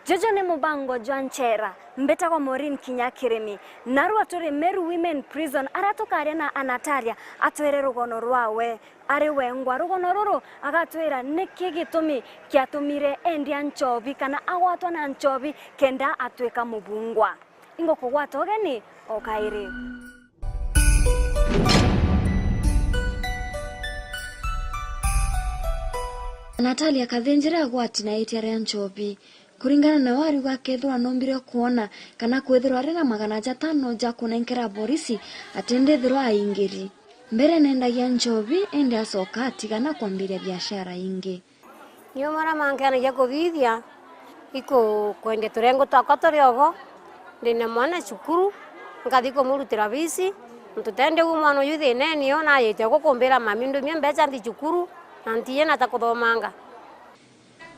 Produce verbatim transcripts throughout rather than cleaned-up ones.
Juju ni mubango jwa nchera. Mbitagwa Maureen Kinya Kirimi. Narua turi Meru Women Prison, aria tukaria na Anatalia atwire rugono rwawe. Ari wengwa rugono ruru, agatwira niki gitumi kiatumire endia nchobi kana agwatwa na nchobi kenda atwika mubungwa. Ingukugwata ugeni o kairi. Natalia Kathinjira agwati na itia ria nchobi. Kuringana na we, ariuga akethirwa noombire kwona kana kwithirwa ari na magana jatano ja kunenkera borisi, ati ndithirwa aingiri. Mbere neendagia nchobi, indi acoka atigana kwambiria biashara ingi. Niu maria mankenagia kuthithia, iku-, kwendia turengo twakwa turi ogo, ndina mwana cukuru, nkathi kumurutira bisi, nontu tendi u mwana uyu thinene, ona ajitie gukumbira, "Mami, ndumie mbeca nthi cukuru, na ntiina ta kuthomanga."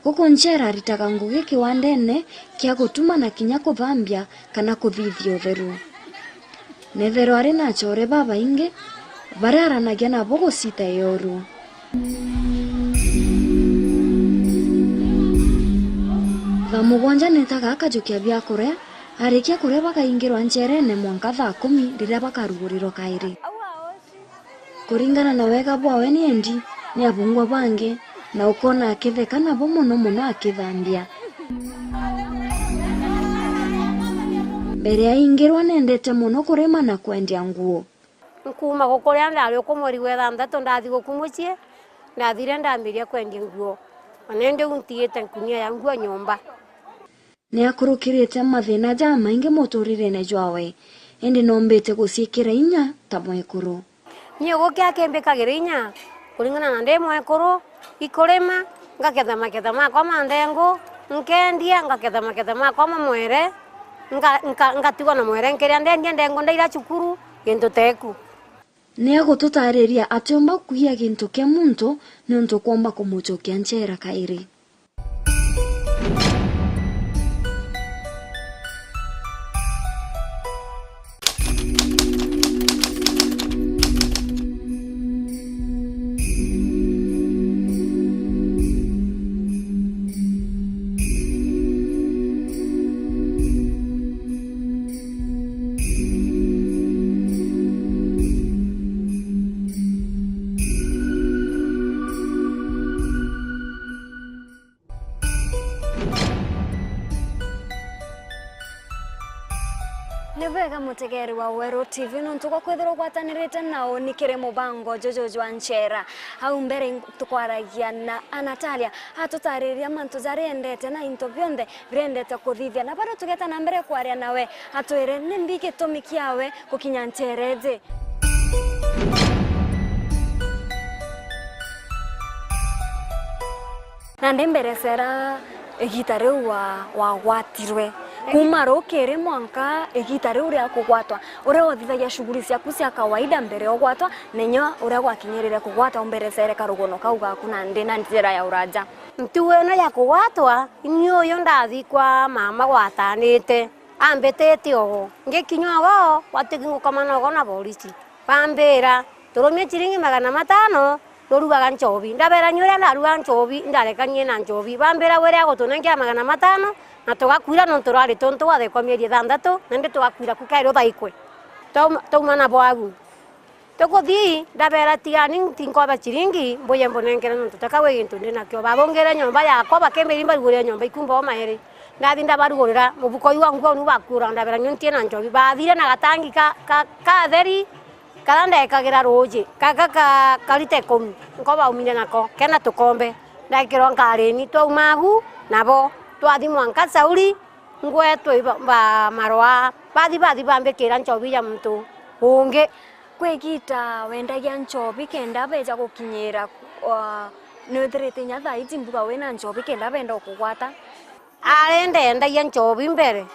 Guku nchera aritaga ngugi kiwandene kia gutuma na kinya kuthambia kana kuthithia utheru. Neethirwa ari na achore babaingi baria aranagia nabo gucita ioru. Thaa mugwanja neetaga akajukia biakuria, arikia kuria bakaingirwa ncherene mwanka thaa kumi riria bakarugurirwa kairi. Kuringana na wega bwawe ni endi ni abungwa bangi, na ukoona akitheka nabo mono mono akithambia. Mbere aingirwa neendete mono kurima na kwendia nguo. Nkuuma gukuria ndari uku mweri wa ithanthatu, ndathi guku mucii, ndathire ndambiria kwendia nguo. Ona indi u ntiite nkunia ya nguo nyomba. Ni akurukirite mathiina jamaingi muturirene jwawe, indi noombite guciikira inya ta mwekuru. Ni ugukia kimbikagira inya, kuringana na ndi mwekuru, ikurima, ngaketha maketha makwa ma nthengu, nkendia, ngaketha maketha makwa ma mwere, nga-, nga-, ngatigwa na mwere nkiria ndendia ndengu ndaira cukuru, gintu teku. Ni agututaariria atiumba kwiya gintu kia muntu niuntu kwomba kumucokia nchera kairi. Ni bwega mutegeeri wa Weru T V nontu gwa kwithirwa ugwatanirite na uni kiri mubango juju jwa nchera. Au mbere tukwaragia na Anatalia atutaariria mantu jaria endete na into bionthe biria endete kuthithia. Na bado tugeta na mbere kwaria nawe, atwire ni mbi gitumi kiawe gukinya nchera iji. Nandi mberecera igiita riu wa-, wagwatirwe. Kuuma rukiri mwanka igiita riu ria kugwatwa, uria uthithagia shughuli ciaku cia kawaida mbere ya ugwatwa, na inya uria gwakinyirire kugwatwa, umberecere karugono kau gaku nandi na njira ya uraja. Ntugo ino ya kugwatwa, ni uyu ndathi kwa mama gwatanite, ambitite ogo. Ngikinya ogo, gwatuiki ngukomana ogo na borisi. Bambira, "Turumie ciringi magana matano, turugaga nchobi." Ndabeera, "Ni uria ndaruga nchobi, ndarekanie na nchobi." Bambira, "Wire agutunenkera magana matano, na tugakwira nontu rwari tuntu wathaikwa mieri ithanthatu, nandi tugakwira ku kairi uthaikwe." Twauma, twauma na bwagu. Tukuthi, ndabeera, "Tigani, ntinkoba ciringi, mbuye mbunenkere nontu teka gwi gintu ndi nakio." Babungire nyomba yakwa, bakimbiri mbarugurire nyomba ikumba o mairi. Ndathi ndabarugurira, mubuko uyu wa nguo nu bakuura, ndabeera, "Ni ntie na nchobi." Baathire na gatangi ka, ka, katheri, karia ndekagira ruuji, gaka ka, karita ikumi, nko baumire nako, kena tukombe, ndekirwa nkarini, twauma agu nabo, twathi mwanka Sauri, ngwetwe iba-, ba, marwa, bathi, bathi bambikira nchobi ya muntu ungi. Kwi igiita wendagia nchobi kenda beeja gukinyira, uh, nwithirite inya thaa iji mbuga wina nchobi kenda beenda ukugwata? Ari ndendagia nchobi mbere,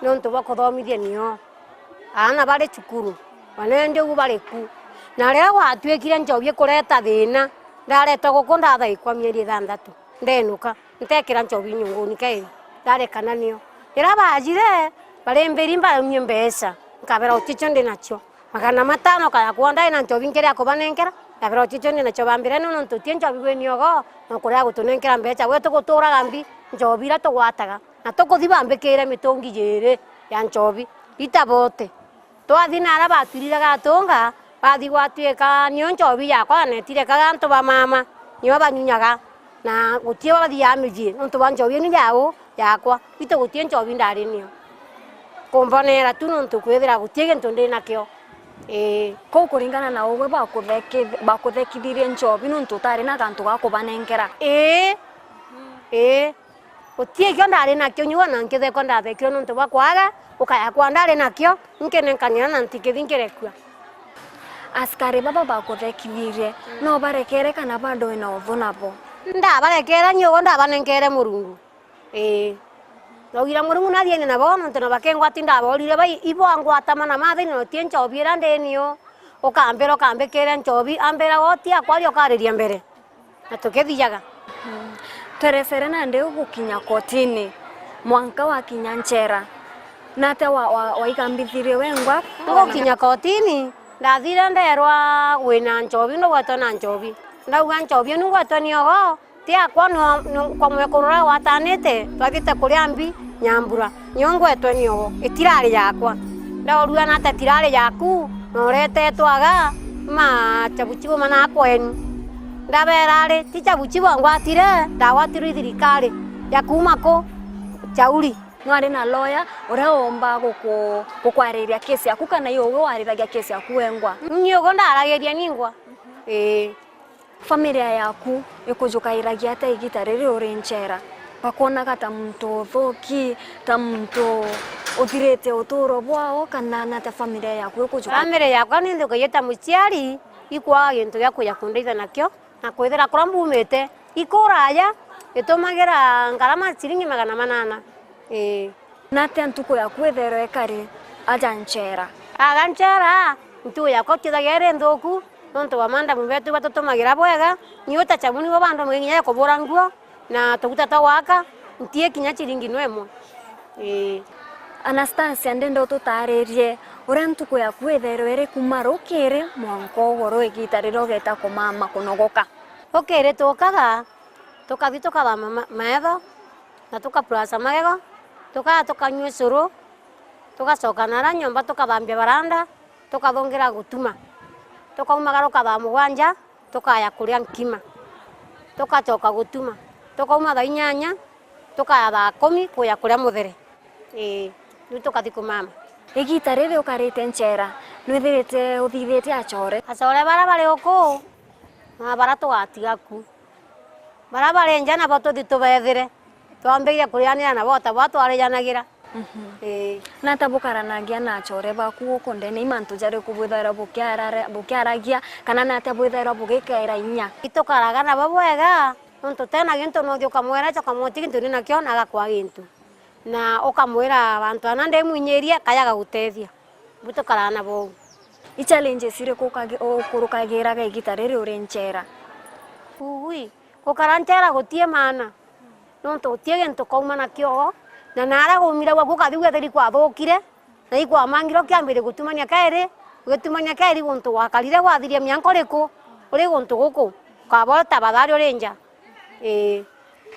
niuntu bwa kuthomithia nio aana bari cukuru, ona indi uu bari ku. Na riria gwatuikire nchobi ikureta thiina, ndaretwa guku ndathaikwa mieri ithanthatu, ndenuka, ntekira nchobi nyunguni kairi, ndarekana nio. Riria baajire, barimbiri mbaumie mbeca, nkabera uti cio ndi nacio. Magana matano kaya kwonda ina nchobi nkiri akubanenkera, ndabera uti cio ndi nacio bambire, "Ni nontu uti nchobi wi niogo, na ukuria gutunenkera mbeca, gwetu guturaga mbi." Nchobi iria tugwataga, na tukuthi bambikire mitungi jiiri ya nchobi, itabote. Twathi na aria batwiriraga atunga, bathi gwatwika nio nchobi yakwa yanetire kaga antu ba mama, nio banyunyaga, na guti bathiaga micii nontu bwa nchobi inu yau yakwa. Itu guti nchobi ndari nio. Kumbonera tu nontu kwithira guti gintu ndi nakio. Ii. Kou kuringana na ugwe bakutheki-, bakuthekithirie nchobi nontu utari na gantu ga kubanenkera? Ii. Ii. Guti kio ndari nakio, nyuo na nkithekwa ndathekirwe nontu bwa kwaga, ukaya kwa ndari nakio, nkinenkania na ntikithi nkirekua. Askari baba bakuthekithirie, no barekere kana bado wina uthu nabo? Ndabarekere, nyuo ndabanenkere Murungu. Ii. Ndaugire Murungu nathiene nabo, nontu na bakengwati ndaborire bai, ibo angwata mana mathini, na uti nchobi iria ndinio, ukambira, ukambikire nchobi, ambira, "Woti akwa ri ukariria mbere." Na tukithiaga. Mm. Twerecere nandi ugukinya kotini, mwanka wakinya nchera, natia wa, wa, waigambithirie wengwa? Ngukinya kotini, ndathire nderwa wina nchobi, ndugwetwe na nchobi. Ndauga, "Nchobi inu ngwetwe niogo, ti yakwa, no, no, kwa mwekuru uria gwatanite, twathiite kuria mbi Nyambura. Nio ngwetwe niogo, itirari yakwa." Ndaurua, "Nata itirari yaku, na uretetwe aga, ma chabuchi buma na kwenu?" Ndabera, "Ari, ti chabuchi bongwatire, ndagwatirwe i thirikari ya kuuma ku Chauri." Nwari na lawyer uria oomba guku-, gukwariria kesi yaku, kana i ugwe wariragia kesi yaku wengwa? Ni ugwe ndaragiria ningwa. Ii. Familia yaku ikujukairagia atia igita riri uri nchera? Bakwonaga ta muntu uthuki, ta muntu uthirite uturo bwao, kana nata familia yaku ikujuka? Family yakwa ni nthukagia ta muciari, ikwaga gintu gia kuja kundeithia nakio, na kwithira kuria mbumite ikuraya, itumagira ngarama ciringi magana manana. Ii. Natia ntuku yaku ithairwa ikari aja nchera? Aga nchera, ntuku yakwa kiithagia iri nthuku, nontu bwa mandamu betu batutumagira bwega, ni uta chabu nibo bandumagia kinya ya kubura nguo, na tuguta twa gwaka, ntii kinya chiringi no imwe. Ii. Anastasia, ndenda ututaririe uria ntuku yaku ithairwa iri kuuma rukiri mwanka ugoro igita riria ugeta kumama kunogoka. Rukiri tukaga, tukathi tukathamba ma-, maetho, na tukapurasa magego, tukaa tukanyua ucuru, tugacoka nara nyomba tukathambia baranda, tukathungira gutuma. Tukaumagara tuka thaa mugwanja, tukaya kuria nkima, tugacoka gutuma. Tukauma thaa inyanya, tukaya thaa kumi kuya kuria muthere. Ii, riu tukathi kumama. Igita riri ukarite nchera, nwithirite uthithitie achore? Achore baria bari uku, na baria tugatiga ku. Baria bari nja nabo tuthi tubethire, twambirie kurianira nabo ta bwa twarijanagira. Mhm. Ii. Nata bukaranagia na achore baku guku ndene? I mantu jariku bwithairwa bukiarara-, bukiaragia, kana nata bwithairwa bugikaira inya? Itukaraga nabo bwega, nontu tena gintu nuthi ukamwira, acha ukamwira uti gintu ndi nakio, na agakwa gintu. Na ukamwira, bantu ana ndimwinyirie, kaja agagutethia. Butukaraga nabo uu. I challenges iriku ukagi-, ukurukagiraga igita riri uri nchera? Ui, gukara nchera gutii maana, nontu gutii gintu ukauma nakio, na naria gumire gwaku ukathi gwetheri kwathukire, na ikwamangire ukiambiria gutumania kairi, ugitumania kairi guntu gwakarire gwathiria mianka uriku, uri guntu guku, ukaba utabathari uri nja. Ii.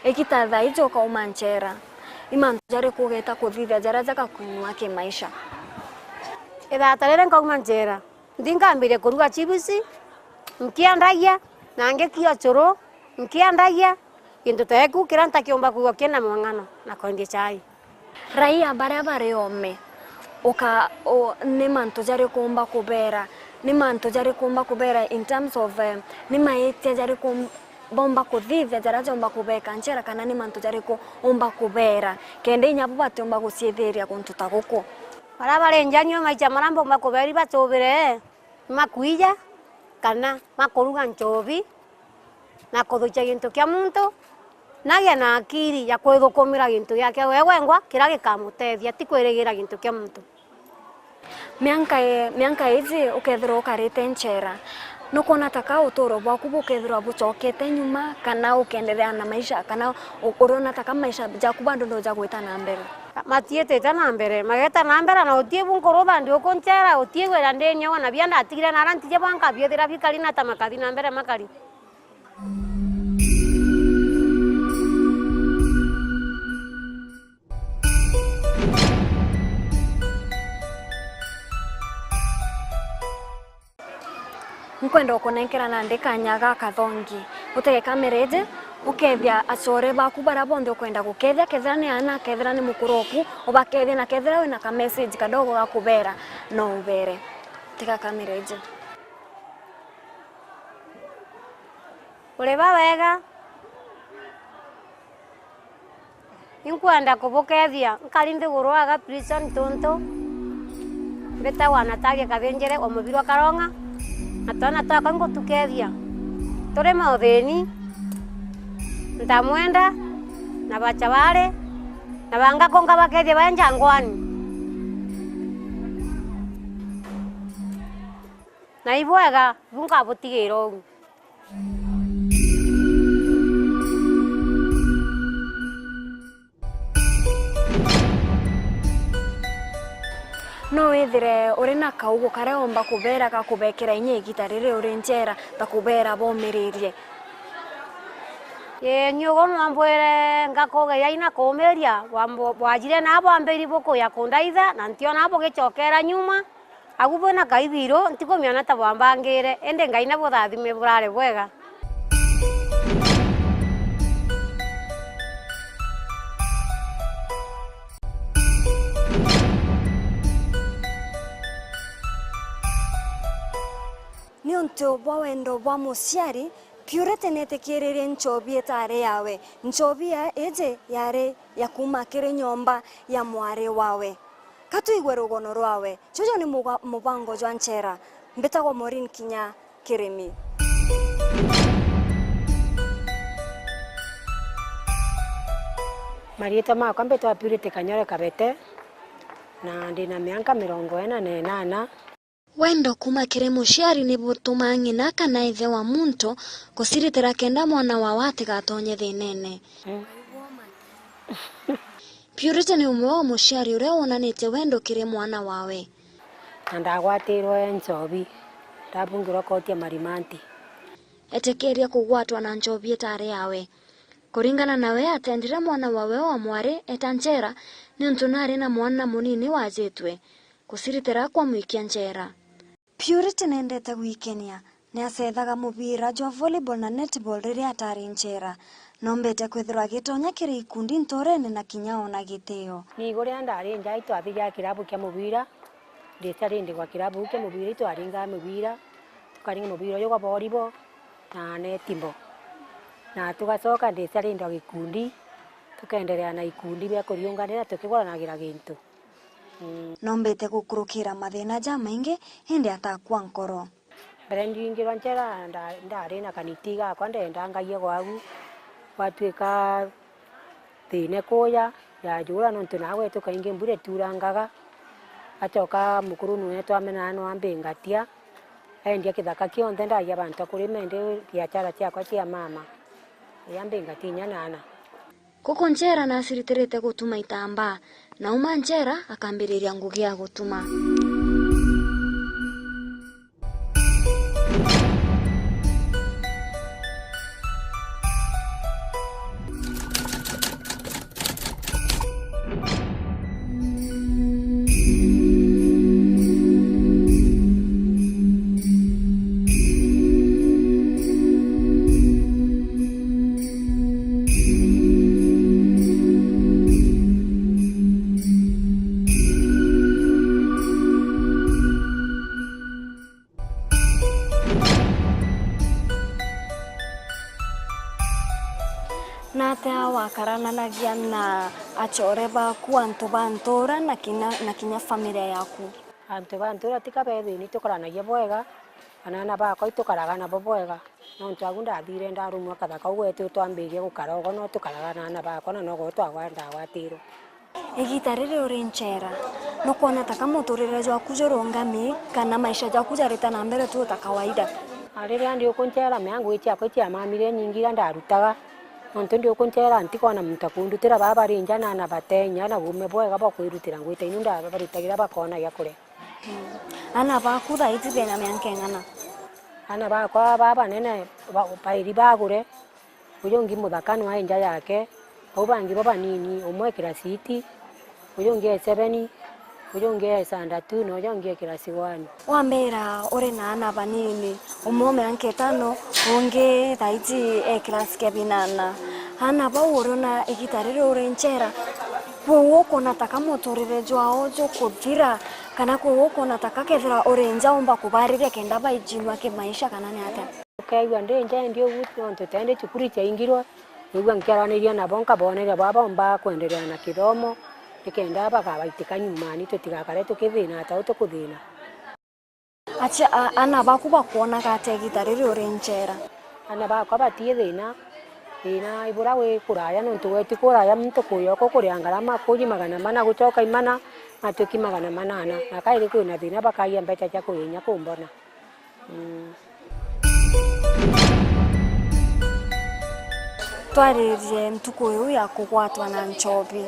Igita thaa iji ukauma nchera, i mantu jariku ugeta kuthithia jaria jagakwinua kimaisha? Ithata riria nkauma nchera, nthi nkambiria kuruga chibusi, nkiendagia, na ngikia ucuru, nkiendagia, gintu ta giku kiria ntakiumba kwigua kina mwang'ano na kwendia chai. Raia baria bari oome, uka-, u-, ni mantu jariku umba kubera? Ni mantu jariku umba kubera in terms of, eh, ni maitia jariku um-, bomba kuthithia jaria jomba kubeka nchera, kana ni mantu jariku umba kubera kenda inya bo batiumba guciithiria guntu ta guku? Baria bari nja nio maicha maria mbumba kuberi bacubire, makuija, kana makuruga nchobi, na kuthukia gintu kia muntu, nagia na akiri ya kwithukumira gintu giake we wengwa kiria gikamutethia, ti kwirigira gintu kia muntu. Mianka i-, mianka iji ukethirwa ukarite nchera, nukwona ta ka uturo bwaku bukethirwa bucokete nyuma, kana ukenderea na maisha, kana u-, uriona ta ka maisha jaku bado no jagwita na mbere? Matiitite na mbere, mageta na mbere, na uti bunkuruba ndi uku nchera, uti gwira ndi nyowe, na bia ndatigire na aria ntije bwa nkabiethira bikari na ta makathi na mbere makari. Kwenda ukunenkera nandi kanya ga kathongi. Utege kamera iji, ukethia acore baku baria bonthe ukwenda gukethia, kethira ni aana, kethira ni mukuru oku, ubakethie, na kethira wina ka message kadogo ga kubera, no ubere. Tega kamera iji. Uri ba wega? Inkwenda kubukethia, nkari nthiguru aga prison tuntu mbitagwa Natalia Kabinjire wa Mubirwa Karonga, na twana twakwa ingutukethia. Turi mauthini, ntamwenda, na bacha bari, na banga kunga bakethia bae njangwani. Na ibwega, bu nkabutigira uu. No withire uri na kaugu karia umba kubera gakubekera inya igita riri uri njera, ta kubera bomiririe. Ii, nyugo nwambwire ngakugeria ina kuumiria, bwambo-, bwajire na bwambiri bukuya kundaitha, na ntiona bugicokera nyuma. Agu bwina kaithiru, ntikumiona ta bwambangire, indi Ngai nabuthathime burare bwega. Niuntu bwa wendo bwa muciari, Purity neetikiririe nchobi itaari yawe. Nchobi ya iji yari ya kuuma kiri nyomba ya mwari wawe. Ka twigue rugono rwawe. Juju ni muga-, mubango jwa nchera. Mbitagwa Maureen Kinya Kirimi. Mariitwa makwa mbitwa Purity Kanyore Kabete, na ndi na mianka mirongo ina na inana. Wendo kuuma kiri muciari ni butumaa ng'ina kana ithe wa muntu guciritira kenda mwana wawe atigatonye thiinene. Mm. Purity ni umwe wa muciari uria wonanitie wendo kiri mwana wawe. Na ndagwatirwe nchobi, ndabungirwa koti ya marimanti. Etikiria kugwatwa na nchobi itaari yawe. Kuringana nawe, atendire mwana wawe wa mwari eta nchera niuntu nari na mwana munini wajitwe. Guciritira kwamwikia nchera. Purity nendete gwikenia. Ni acethaga mubira jwa volleyball na netball riria atari nchera. Nombete kwithirwa agitonya kiri ikundi nturene na kinya ona gitio. Ni riria ndari nja, itwathiria kirabu kia mubira, ndicharindagwa kirabu kia mubira, itwaringaga mubira, tukaringa mubira uyu gwa volleyball na netball. Na tugacoka ndicharindwa gikundi, tukenderea na ikundi bia kuriunganira tukiguranagira gintu. Mm. Nombete gukurukira mathina jamaingi, indi atakua nkoro. Mbere ndiingirwa nchera, nda-, ndari na kaniti gakwa, ndendangagia gwagu, gwatuika thina kuuja yajura, nontu naagwetu kaingi mbura iturangaga. Acoka mukuru nwe twamenana, no ambingatia, endia kithaka kionthe, ndagia bantu a kurima, indi biachara ciakwa cia mama, ya mbingatia inya nana. Guku nchera naciritirite gutuma itambaa, na auma nchera akambiriria ngugi ya gutuma. Natia wakarananagia na achore baku, antu ba ntura, na kinya, na kinya familia yaku? Antu ba ntura tika bethini, tukaranagia bwega, ana aana bakwa itukaraga nabo bwega, nontu agu ndathire ndarumwa kathaka, ugwetu twambirie gukara ugo, no tukaraga na aana bakwa, na nogo twagwa ndagwatirwe. Igita riri uri nchera, nukwona ta ka muturire jwaku jurungami, kana maisha jaku jarita na mbere tu ta kawaida? A, riria ndi uku nchera, mea ngugi ciakwa iciamamire nyingi iria ndarutaga, nontu ndi uku nchera ntikwona muntu akundutira baa bari nja, na aana bate inya na buume bwega bwa kwirutira ngugi ta inu ndabarutagira, bakona gia kuria. Mm. Aana baku thaa iji bena mianka ing'ana? Aana bakwa baa banene ba-, bairi bagure, uju ungi muthaka nwa inja yake, bau bangi bo banini, umwe kirasi eight, uju ungi e seven, Uju ungi e standard two na uju ungi e class one. Wambira uri na aana banini, umwe o mianka itano, ungi thaiji e class kia binana. Aana bau uriona igita riri uri nchera, kwi uu ukwona taka muturire jwao jukuthira, kana kwi uu ukwona taka kethira uri nja umba kubariria kenda baijinua kimaisha kana ni atia? Ukeigua ndi nja indi ugu, nontu tendi cukuru ciaingirwe, nigua nkiaraniria nabo, nkaboneria baba boomba kwenderea na kithomo, nikenda bakabaitika nyumani, tutigakare tukithina ta uu tukuthina. Acia-, a-, aana baku bakwonaga atia igita riri uri nchera? Aana bakwa batii thina, thina ibura wi kuraya, nontu gweti kuraya muntu kuya uku kuria ngarama, kuji magana mana, gucoka imana, matuki magana manana, na kairi kwina thina bakaia mbeca cia kuinya kumbona. Mm. Twaririe ntuku iu ya kugwatwa na nchobi,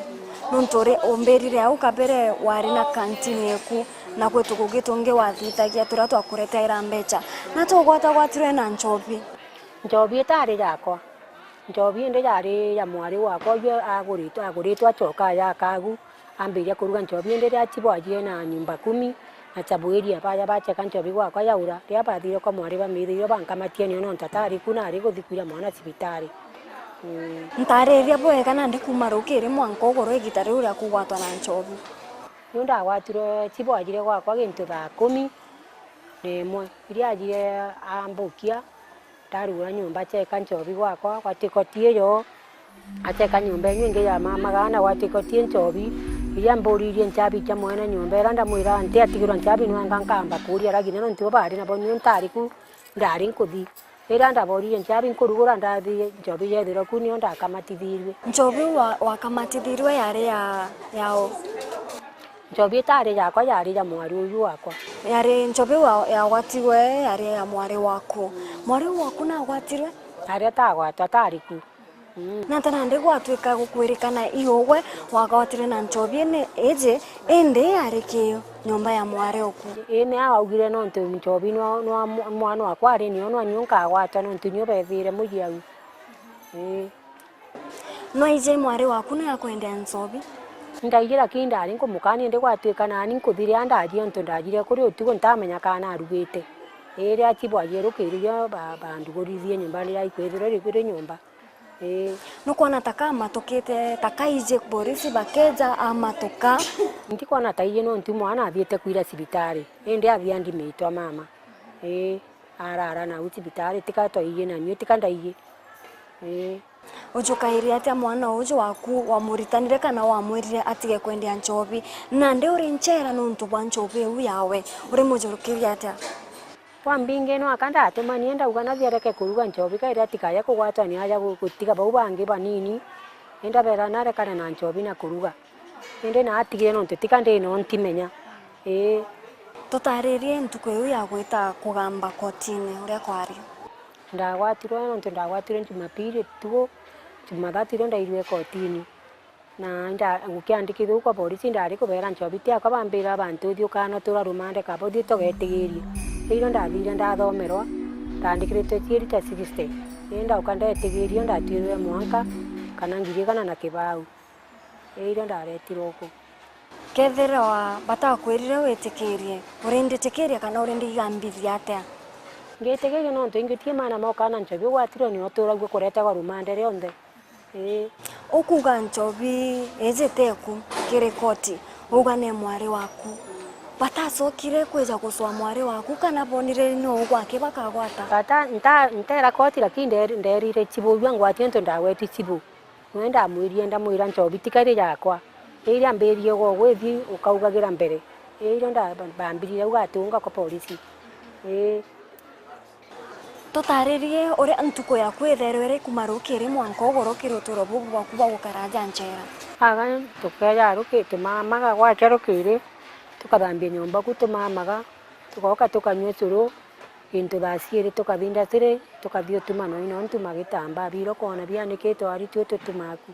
nontu uri umbirire au kabere wari na kantini eku, na kwi tukugi tungi wathithagia turia twakuretaira mbeca, na tugwatagwatirwe na nchobi. Nchobi itari yakwa, nchobi indi yari ya mwari wakwa, uju aguritwe, aguritwe acoka aja akagu. Ambiria kuruga nchobi, indi riria chibo ajire na nyumba kumi, na chabu iria baja bacheka nchobi gwakwa yaura, riria bathire kwa mwari bamithirio bankamatia nio, nontu atari ku nari guthi kwira mwana cibitari. Mm. Ntariria bwega nandi kuuma rukiri mwanka ugoro igita riu ria kugwatwa na nchobi. Riu ndagwatirwe, chibo ajire gwakwa gintu thaa kumi na imwe, iria ajire ambukia, ndarugura nyomba, acheka nchobi gwakwa, gwatwika otiyo, acheka nyomba ingi ya mama gana, gwatwika otiyo nchobi, iria mburirie nchabi cia mwene nyomba, iria ndamwira ntiatigirwa nchabi nwenga, nkamba kuria aragina, nontu bo bari nabo, nio ntari ku, ndari nkuthi. Iria ndaboririe nchabi nkurugura, ndathie nchobi yethirwa ku, nio ndakamatithirue. Nchobi wa-, wakamatithirue yari ya, ya u? Nchobi itari yakwa, yari ya mwari uyu wakwa. Yari nchobi wa-, yagwatirwe yari ya mwari waku. Mwari uyu waku nagwatirwe? Ari atagwatwa, atari ku. Mm. Nata nandi gwatwika gukwirikana i ugwe wagwatire na nchobi ini iji, indi yari ki nyomba ya mwari uku? Ii, ni augire nontu nchobi nwa, nwa mwa-, mwana wakwa ari nio, nwa nio nkagwatwa nontu nio bethire muji au. Ii. Nwaije mwari waku ni akwendea nchobi? Ndaije, lakini ndari nkumukania, indi gwatwika nani nkuthi riria ndajire, ontu ndajire kuri utuku, ntamenya kana arugite. Ii, riria chibu ajie rukiri, rio ba-, bandugurithie nyomba, riria ikwithirwa ri-, ri nyomba. Ii. Nukwona taka amatukite, taka ije borisi bakeja amatuka? Ntikwona ta ije, nontu mwana athiite kwira cibitari, indi athia ndimitwa mama. Ii. Arara nau cibitari, tika twaijie na nyue, tika ndaijie. Ii. Ujukairie atia mwana uju waku wamuritanire kana wamwirire atige kwendia nchobi? Nandi uri nchera nontu bwa nchobi iu yawe, uri mujurukirie atia? Kwa mbingi no aka ndatumanie ndauga nathi areke kuruga nchobi, kairi atikaja kugwatania aja gu-, gutiga bau bangi banini, indi abera narekane na nchobi na kuruga. Indi naatigire nontu tika ndi no ntimenya. Ii. Tutaririe ntuku iu ya gwita kugamba kotini uria kwari. Ndagwatirwe nontu ndagwatirwe Jumapili tuku, Jumatatu irio ndairue kotini. Na nda-, ngukiandikithua kwa borisi, ndari kubera nchobi tiakwa, bambira bantu uthi ukana tura rumande kaba uthi tugetigirie. Irio ndathire ndathomerwa, ndaandikiritwe ciiri cia sixty. Ii, ndauka ndetigirie, ndatwirwe mwanka kana ngiri igana na kibau. Ii, irio ndaretirwe uku. Kethirwa batakwirire witikirie, urinditikiria kana urindithia atia? Ngitikiria nontu ingitie maana moka na nchobi ugwatirwe ni uturagua kuretegwa rumande rionthe. Ii. Ukuga nchobi iji teku kiri koti, uga ni mwari waku. Batacokire kwija gucwa mwari waku kana bonire ni uu gwake bakagwata? Bata, nta-, ntera koti, lakini nde-, nderire chibu uyu angwatie nontu ndagweti chibu. Nwe ndamwirie, ndamwira nchobi ti kairi yakwa. Iria ambiririe gwa gwithi ukaugagira mbere. Irio nda-, bambiririe au gatunga kwa polisi. Ii. Tutaririe uria ntuku yaku itherwe iri kuma rukiri mwanka ugoro kiri uturo bubu bwaku bwa gukara aja nchera. Aga tukeja ruki-, tumamaga gwacha rukiri, tukathambia nyomba ku tumamaga, tugoka tukanyua ucuru, into thaa ciiri tukathi industry, tukathi utuma noi no ntuma gitambaa, biro kona bianikitwe aritue tutumaku.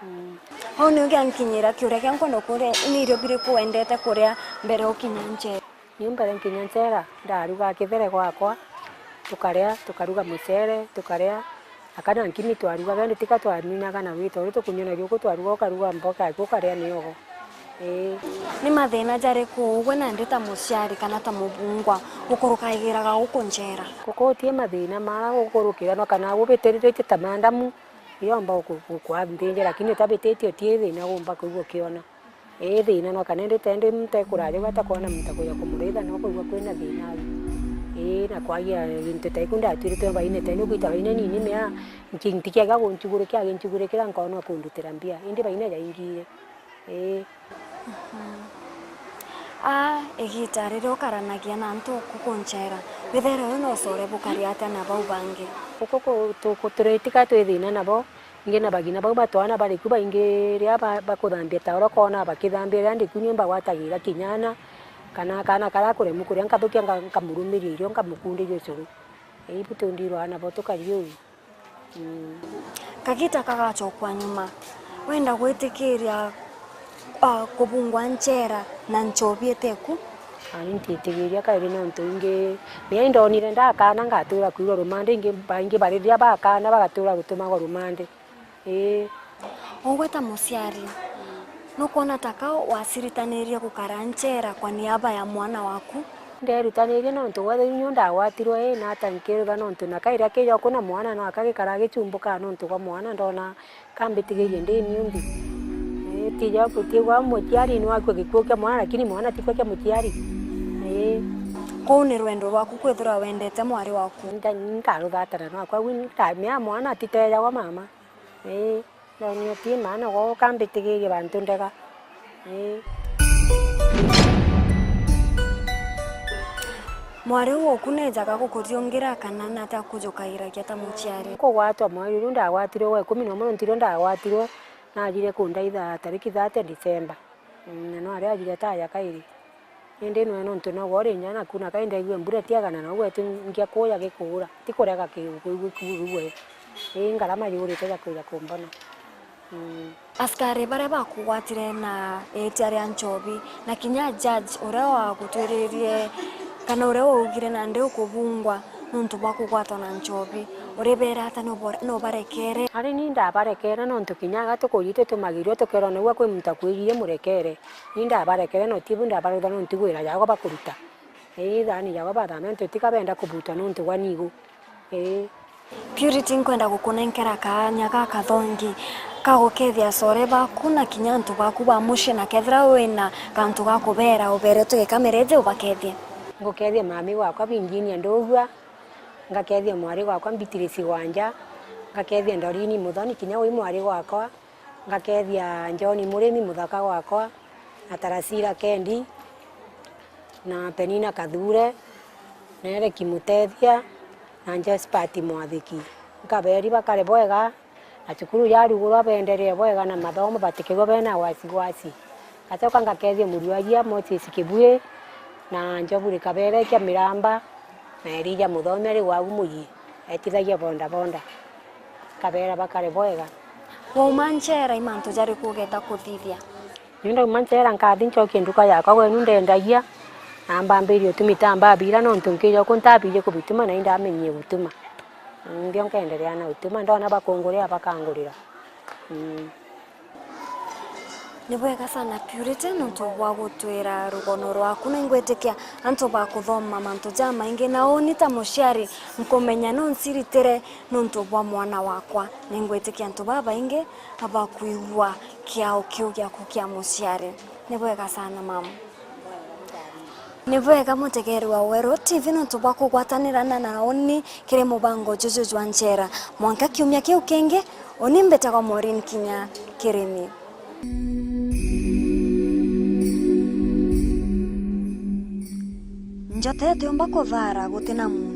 Mm. Au niu giankinyira kiuria kia nkwenda kuria, ni irio biriku wendete kuria mbere ukinya nchera? Niu mbere nkinya nchera, ndaruga kithere gwakwa, tukaria, tukaruga mucere, tukaria, akana nkimi twarugaga, indi tika twaminaga na wita uria tukunyua na riuku twaruga, ukaruga mboga yaku, ukaria miogo. Ii. Ni mathina jariku ugwe nandi ta muciari kana ta mubungwa ukurukagiraga guku nchera? Gukuti mathina mara gukurukira no kana ubitiritie ta mandamu, yomba guku-, gukwa nthiji, lakini utabititie uti thina gumba kwigua ukiona. Ii, thina no kana indi tendi muntu ekuraja gwe atakwona muntu akuja kumuritha, no kwigua kwina thina au. Ii, na kwagia gintu ta iku ndatwirite baine tendi ugwita baine nini mea, nki-, ntikiaga gunchugurikira, ginchugurikira nkona kundutira mbia, indi baine jaingire. Ii. Mhm. Aa, igita riria ukaranagia na antu kuku nchera, withaira wi na ucore bukari atia na bau bangi? Guku ku-, tuku-, turitika twi thina nabo, ingi na bagina bau batwana bari ku baingi riria ba-, bakuthambia taoro kona bakithambia riria ndi ku nyomba gwatagira kinyana, kana kana karia kuremu kuria nkathukia nka-, nkamurumiria irio nkamukundiria ucuru. Ii, ibu tundirwa nabo tukari uu. Mm. Kagita kagacokwa nyuma, wenda gwitikiria, ah, kubungwa nchera na nchobi iteku? Ani ntitikiria kairi nontu ingi, mia indonire ndakana ngatura kwirwa rumande, ingi baingi bari riria bakana bagatura gutumagwa rumande. Ii. Ugwe ta muciari, nukwona ta ka waciritanirie gukara nchera kwa niaba ya mwana waku? Nderitanirie nontu gwa thiu nio ndagwatirwe, ii, na ata nkirutha nontu na kairia kija kuna mwana no aka gikara gichumbukaa nontu gwa mwana, ndona kambitigirie ndi niu nthi. Ii, tija gutigwa muciari ni wakua gikuu kia mwana, lakini mwana tikua kia muciari. Ii. Kuu ni rwendo rwaku kwithirwa wendete mwari waku? Nda-, nkaruthatana nwakwa, wi nkamea mwana atitejagwa mama. Ii. Ndonio ti maana gwe ukambitigiria bantu ndega. Ii. Mwari uu uku nejaga gukuthiungira kana nata kujukagiragia ta muciari? Kugwatwa mweri uu ndagwatirwe wa ikumi na umwe, nontu irio ndagwatirwe, najire kundaitha tariki thirty December. Mm, na no aria ajire taya kairi. Indi nwe nontu nogwe uri nja naku, na kai ndaigue mbura itiagana, na ugwe ti ngia kuuja gikuura, ti kurega ki-, kwigua kiuru gwe. Ii, ngarama yurite ja kwija kumbona. Mm. Askari baria bakugwatire na itia ria nchobi, na kinya judge uria wagutwiririe kana uria waugire nandi ukubungwa nontu bwa kugwatwa na nchobi, uribera ata nubo-, nubarekere? Ari ni ndabarekere nontu kinya aga tukuji tutumagirua tukerwa nigua kwi muntu akwijirie murekere. Ni ndabarekere, no ti bu ndabarutha nontu gwira jagwa bakuruta. Ii, thani jagwa bathamia nontu tika benda kubutwa nontu gwa nigu. Ii. Purity, nkwenda gukunenkera kaanya gakathongi ka gukethia acore baku na kinya antu baku ba mucii, na kethira wina kantu ga kubera, ubere tugikamereje ubakethie. Ngukethia mami wakwa Virginia Ndugua, ngakethia mwari wakwa Beatrice Wanja, ngakethia Doreen Muthoni kinya wi mwari wakwa, ngakethia John Murimi muthaka gwakwa, na Tarasira Kendi, na Penina Kathure, na Eric Mutethia, na Josephat Mwathiki. Nkaberi bakare bwega, na cukuru yarugurwa beenderee bwega na mathomo, batikegwe bena wasiwasi. Ngacoka ngakethia muruaria Moses Kibui, na Njoburi Kabere kia Miramba, na Elija Muthomi ari gwagu muyi, etithagia bondabonda. Kabera bakare bwega. Wauma nchera, i mantu jariku ugeta kuthithia? Ni ndauma nchera, nkathi ncokie nduka yakwa gwenu ndendagia, na mbambirie utumi ta mbabira, nontu nkija uku ntabirie kubituma, na indamenyie gutuma. Ndio nkenderea na utuma, ndona bakungurira bakangurira. Mm. Ni bwega sana Purity nontu bwa gutwira rugono rwaku, na ingwitikia antu bakuthoma mantu jamaingi, na uni ta muciari nkumenya no nciritire nontu bwa mwana wakwa. Na ingwitikia antu babaingi bakwigua kiao kiu giaku kia muciari. Ni bwega sana mama. Ni bwega mutegeri wa Weru T V nontu bwa kugwatanira na, na uni kiri mubango juju jwa nchera. Mwanka kiumia kiu kingi, uni mbitagwa Maureen Kinya Kirimi. Njota itiumba kuthara gutina muntu.